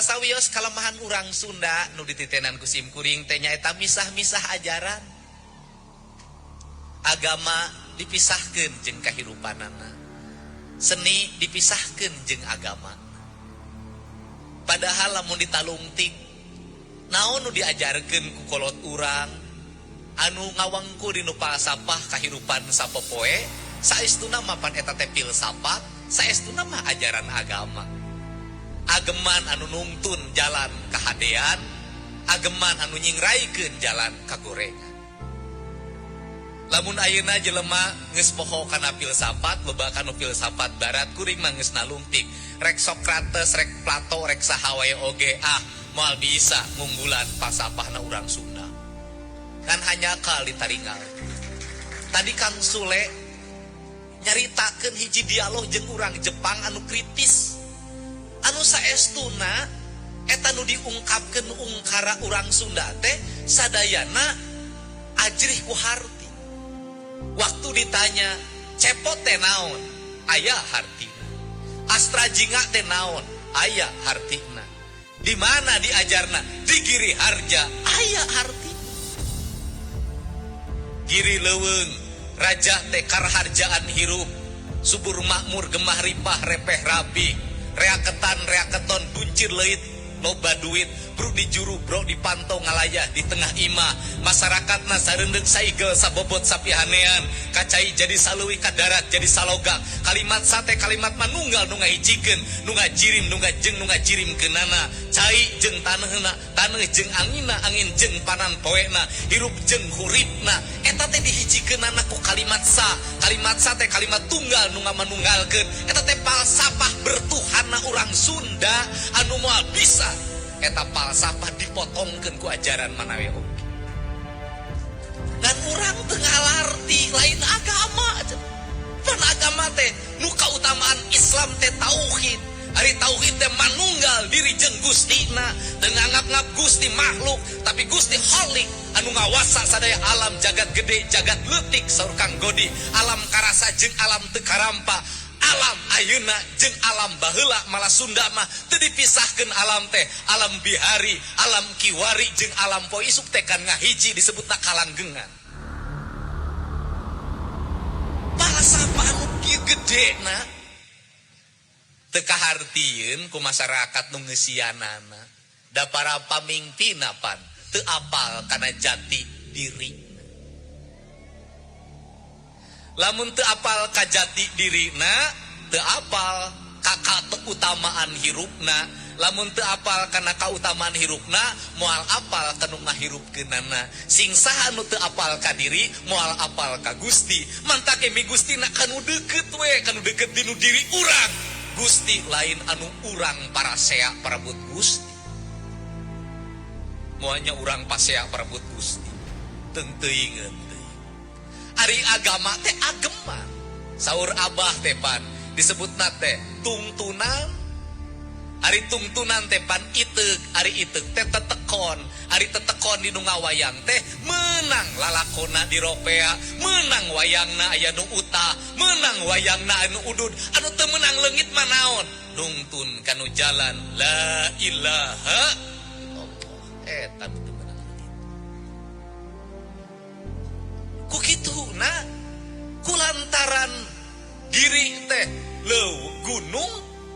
Salah sawios kalemahan urang Sunda nu dititenan ku sim kuring teh nyaeta misah-misah ajaran. Agama dipisahkeun jeung kahirupanana. Seni dipisahkeun jeung agama. Padahal lamun ditalungtik naon nu diajarkeun ku kolot urang anu ngawangku dinu falsafah kahirupan sapopoe saestuna mah pan eta teh filsafat, saestuna mah ajaran agama. Ageman anu nungtun jalan kahadean, ageman anu nyingraikeun jalan kagorengan. Lamun ayeuna jelema geus poho kana filsafat, loba kanu filsafat barat, kuring mah geus nalungtik. Rek Sokrates, rek Plato, rek saha wae oge, ah moal bisa ngunggulan falsafahna urang Sunda. Kan hanya kali taringal. Tadi Kang Sule nyaritakeun hiji dialog jeung urang Jepang anu kritis. Anu saestuna eta nu diungkapkeun ungkara urang Sunda teh sadayana ajrih ku harti. Waktu ditanya cepot teh naon, aya hartina. Astra jingga teh naon, aya hartina. Di mana diajarna? Di Giri Harja, aya hartina. Giri leuweung, raja teh karharjaan hirup, subur makmur gemah ripah repeh rapi, reaketan reaketon buncir leuit loba duit, bro di juru bro di pantau ngalayah di tengah imah, masyarakatna sareundeng saigel sabobot sapihanean, kacai jadi saluwi kadarat jadi salogak, kalimat sate kalimat manunggal nu ngahijikeun, nu ngajirim nu ngajeng nu ngajirim keunana, cai jeung taneuhna, taneuh jeung angina, angin jeung panan poena, hirup jeung huripna, eta teh dihijikeunana ku kalimat sa, kalimat sa teh kalimat tunggal nu ngamanunggalkeun, eta teh falsafah bertuhanna urang Sunda anu moal bisa eta falsafah dipotongkeun ku ajaran manawe oge. Ngan urang teu ngalarti lain agama. Pan agama teh nu kautamaan Islam teh tauhid. Ari tauhid teh manunggal diri jeung Gustina, teu nganggap-nganggap Gusti makhluk, tapi Gusti Khalik anu ngawasa sadaya alam jagat gede, jagat leutik saur Kang Godi, alam karasa jeung alam teu karampa. Alam ayeuna jeung alam baheula malah Sunda mah teu dipisahkeun alam teh, alam bihari, alam kiwari jeung alam poe isuk teh kan ngahiji disebutna kalanggengan. Falsafah anu kieu gedena teu kahartieun ku masyarakat nu ngeusianana. Da para pamingpinna pan teu apal kana jati diri. Lamun teu apal ka jati dirina, teu apal ka keutamaan hirupna. Lamun teu apal kana kautamaan hirupna, moal apal ka nu ngahirupkeunana. Sing saha nu teu apal ka diri, moal apal ka Gusti. Mantak mi Gustina kanu deukeut we, kanu deukeut dinu diri urang. Gusti lain anu urang parasea parebut Gusti. Moalnya urang pasea parebut Gusti. Teung teuingeun teuing. Ari agama teh ageman. Saur abah teh pan disebutna teh tungtunan. Ari tungtunan teh pan iteuk, ari iteuk teh tetekon, ari tetekon di nu ngawayang teh menang lalakona di ropea, menang wayangna aya nu utah, menang wayangna anu udud, anu teu meunang leungit mah naon? Nungtun kanu jalan la ilaha illallah. Eta nu teu meunang leungit. Ku kituna kulantaran diri teh leuweung gunung,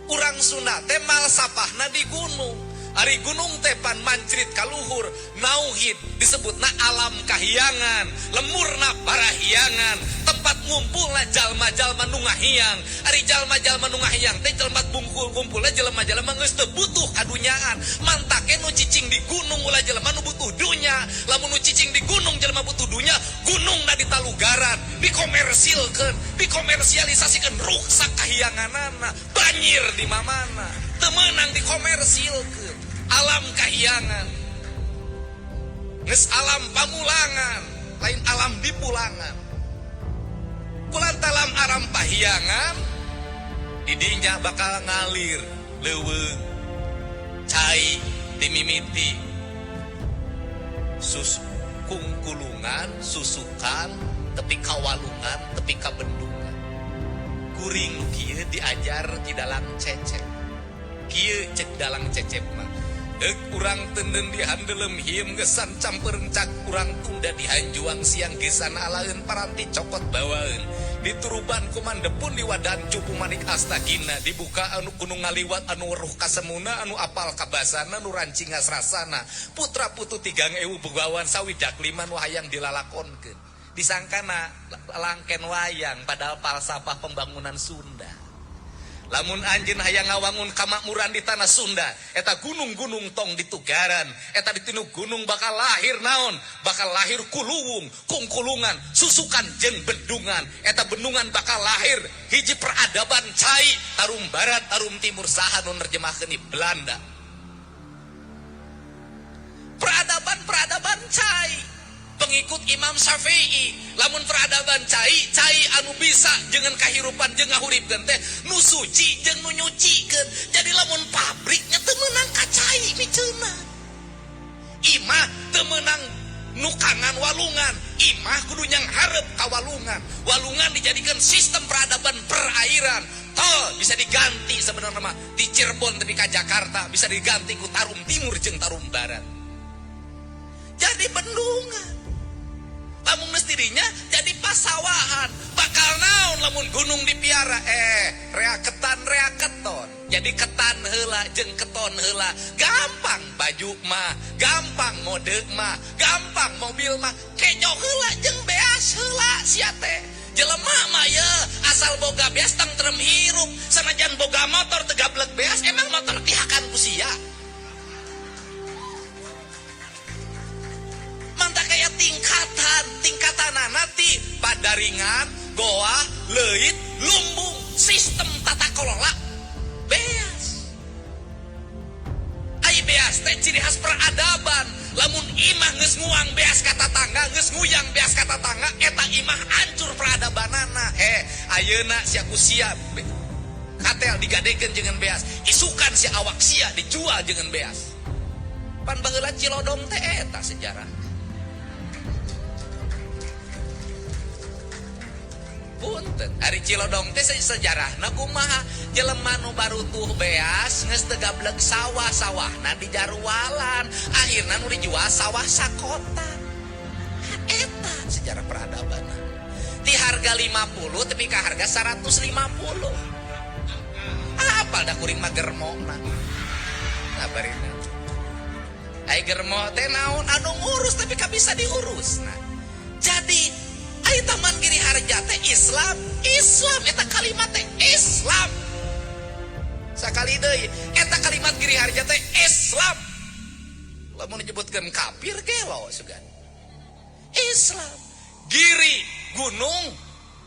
urang Sunda teh malsapahna di gunung. Ari gunung teh pan mancrit kaluhur, nauhid disebutna alam kahiyangan, lemurna parahiyangan, tempat ngumpulna jalma-jalma nu ngahiyang. Ari jalma-jalma nu ngahiyang teh jelema bungkul kumpulna jelema-jelema geus teu butuh kadunyaan. Mantake nu cicing di gunung ulah jelema nu butuh dunya. Lamun nu cicing di gunung jelema butuh dunya, gunungna ditalugaran, dikomersilkeun, dikomersialisasikeun, ruksak kahiyanganana, banjir di mamana, teu meunang dikomersilkeun. Alam kahiyangan, geus alam pamulangan, lain alam dipulangan. Kulantaran alam pahiyangan, didinya bakal ngalir leuweung cai timimiti sus kungkulungan susukan tepi kawalungan tepi kabendungan. Kuring nu kieu diajar di dalam cecek. Kieu cek dalang Cecep mah. Heuk urang teuneun di handelem hiem gesan camperencak urang tunda di hanjuang siang gesan alaeun paranti cokot bawaeun. Dituruban kumandepun diwadan cupu manik astagina dibuka anu kuno ngaliwat anu weruh kasemuna anu apal kabasana nu rancingas rasana putra putu 3000 begawan sawidak lima nu hayang dilalakonkeun. Disangkana langken wayang padahal falsafah pembangunan Sunda. Lamun anjeun hayang ngawangun kamakmuran di tanah Sunda, eta gunung-gunung tong ditugaran, eta ditinu gunung bakal lahir naon? Bakal lahir kuluwung, kungkulungan, susukan jeung bendungan. Eta bendungan bakal lahir hiji peradaban cai, tarum barat, tarum timur saha nu nerjemahkeun di Belanda. Peradaban-peradaban cai pengikut Imam Syafi'i. Lamun peradaban cai, cai anu bisa dengan kahirupan jeung ngahuripkeun teh nu suci jeung nu nyucikeun. Jadi lamun pabriknya teu meunang ka cai miceuna. Imah teu meunang nukangan walungan, imah kudu nyanghareup ka walungan. Walungan dijadikan sistem peradaban perairan. Tol bisa diganti sebenarnya mah di Cirebon tapi ka Jakarta bisa diganti ku Tarum Timur jeung Tarum Barat. Jadi bendungan. Lamun geus dirinya jadi pasawahan. Bakal naon lamun gunung dipiara reaketan reaketon. Jadi ketan heula jeung keton heula. Gampang baju mah, gampang mode mah, gampang mobil mah. Kejo heula jeung beas heula sia teh. Jelema mah ye asal boga beas tentrem hirup. Sanajan boga motor teu gablek beas, emang motor dihakan ku sia. Mantap kayak tingkatan, tingkatan nanti padaringan, goa, leuit, lumbung, sistem tata kelola beas. Ai beas teh ciri khas peradaban. Lamun imah geus nguang beas ka tatangga, geus nguyang beas ka tatangga, eta imah hancur peradabanana. Ayeuna sia ku sia katel digadekeun jeung beas, isukan si awak sia dijual jeung beas. Pan baheula Cilodong teh eta sejarah. Punten, ari Cilodong teh sejarahna kumaha? Jelema nu barutuh beas geus teu gablek sawah-sawahna dijarualan, akhirna nu dijual sawah sakota. Eta sejarah peradaban. Ti harga 50 tepi ka harga 150. Apal da kuring mah germona. Ngabarina. Ai germo teh naon anu ngurus tapi ka bisa diurus. Nah, jadi ai Taman Giri Harja teh Islam, Islam eta kalimat teh Islam. Sakali deui eta kalimat Giri Harja teh Islam. Lamun disebutkeun kafir gelo sugan. Islam. Giri gunung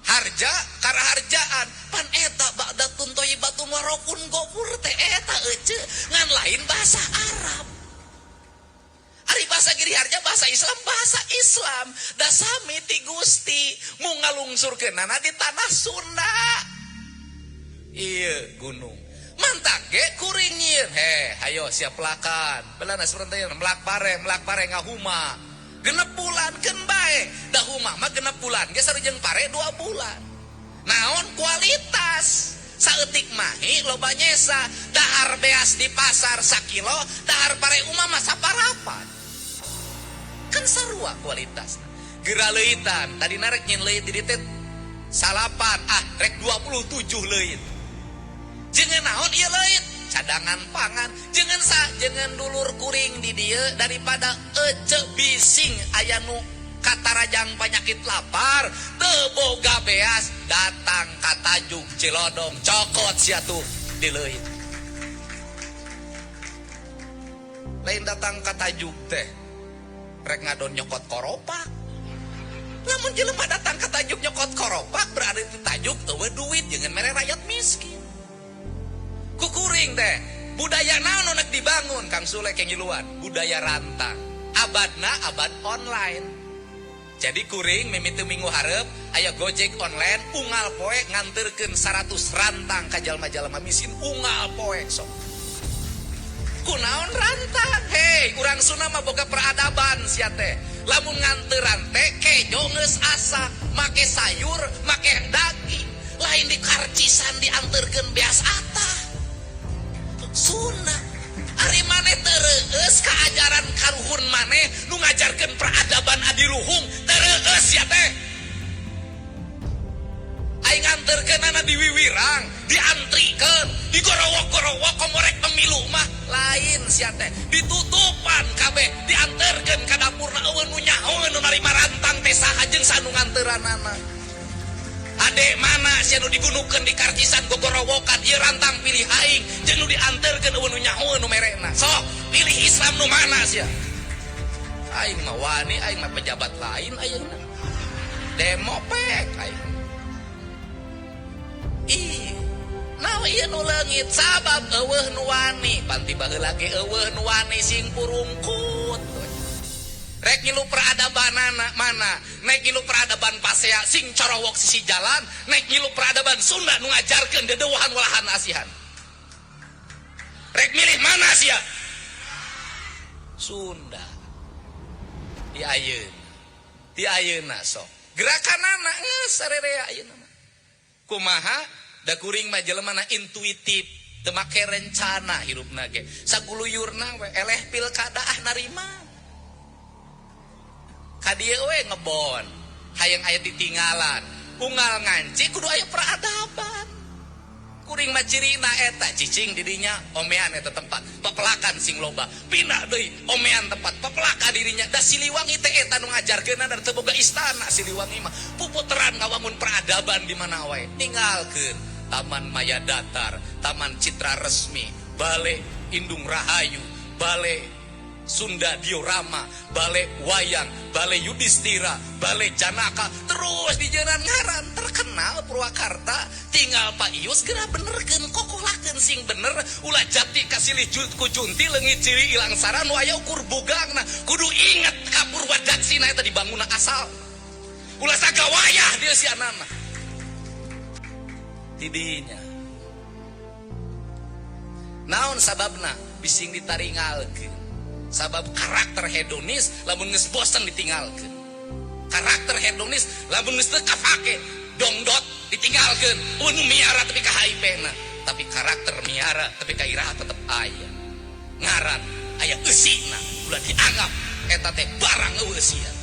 harja karaharjaan pan eta ba'datun thayyibatun warokun gofur teh eta ece ngan lain bahasa Arab. Ari bahasa Giri Harja bahasa Islam, bahasa Islam. Dasami ti Gusti mu ngalungsurkeunana di tanah Sunda. Iya gunung. Mantak ge kuring nyieun. Heh, hayo siap pelakan. Belana seperti melak pare ngahuma. Genep bulan keun bae. Da huma mah genep bulan ge sareng pare 2 bulan. Naon kualitas? Saeutik mahi loba nyesa, dahar beas di pasar sakilo, dahar pare umah mah saparapat. Kan sarua kualitasna. Geura leuitan, tadi narek nyin leuit di dieu teh salapan, rek 27 leuit. Jeung naon ieu leuit? Cadangan pangan. Jangan sa, jangan dulur kuring di dieu daripada ece bising aya nu katarajang penyakit lapar, teu boga beas, datang ka Tajuk Cilodong, cokot sia tuh di leuit. Lain datang ka Tajuk teh rek ngadon nyokot koropak. Lamun jelema datang ka Tajuk nyokot koropak berarti di Tajuk eueuh duit jeung mere rakyat miskin. Kukuring teh budaya naon nu nek dibangun Kang Sule kengiluan, budaya rantang. Abadna abad online. Jadi kuring mimiti minggu hareup aya Gojek online unggal poe nganterkeun 100 rantang ka jalma-jalma miskin unggal poe sok. Kunaon rantang? Hei, urang Sunda mah boga peradaban sia teh. Lamun nganteran teh kejo geus asak, make sayur, make daging, lain di karcisan dianterkeun beas atah. Sunda. Ari maneh teu reueus ka ajaran karuhun maneh nu ngajarkeun peradaban adiluhung, teu reueus ya teh. Aing nganterkeunana di wiwirang, diantrikeun, digorowok-gorowok komo rek pemilu mah lain sia teh. Ditutupan kabeh, dianterkeun ka dapurna, euweuh nu nyaho nu narima rantang teh saha jeung saha nu nganteuranana. Ade mana sia nu digunukeun di karcisan gogorowokan, ieu rantang pilih aing, jeung nu dianterkeun euweuh nu nyaho nu merena. Sok, pilih Islam nu mana sia? Aing mah wani, aing mah pejabat lain ayeuna. Demo pek aing. Ih, naon ieu nu leungit sabab euweuh nu wani, panti baheula ge euweuh nu wani sing purungkut. Rek ngilu peradabanana mana? Nek ngilu peradaban pasea sing corowok sisi jalan, nek ngilu peradaban Sunda nu ngajarkeun dedeuhan walahan asihan. Rek milih mana sia? Sunda. Di ayeuna. Di ayeuna sok. Gerakanana geus sarerea ayeuna mah. Kumaha? Da kuring mah jelema na intuitif, teu make rencana hirupna ge. Saguluyurna we eleh pilkada ah narima. Ka dieu we ngebon, hayang aya titinggalan. Unggal nganci kudu aya peradaban. Kuring mah cirina eta cicing dirinya omean eta tempat, pepelakan sing loba. Pindah deui omean tempat, pepelaka dirinya. Da Siliwangi teh eta nu ngajarkeun da teu boga istana Siliwangi mah. Puputeran ngawangun peradaban di mana wae. Tinggalkeun Taman Maya Datar, Taman Citra Resmi, Bale Indung Rahayu, Bale Sunda Diorama, Bale Wayang, Bale Yudhistira, Bale Janaka, terus di jalan ngaran terkenal Purwakarta. Tinggal Pak Ius geura benerkeun, kokolakeun sing bener, ulah jati kasilih ku junti leungit ciri ilang saran nu aya ukur bugangna. Kudu inget ka Purwadaksina eta dibangunna asal. Ulah sagawayah dia si anana. Tidinya. Naon sababna bising ditaringalkeun? Sabab karakter hedonis lamun geus bosen ditinggalkeun. Karakter hedonis lamun geus teu kapake dongdot ditinggalkeun. Nu miara tapi ka HIV na. Tapi karakter miara tapi ka iraha tetep aya. Ngaran aya eusina ulah dianggap eta teh barang eueuh eusian.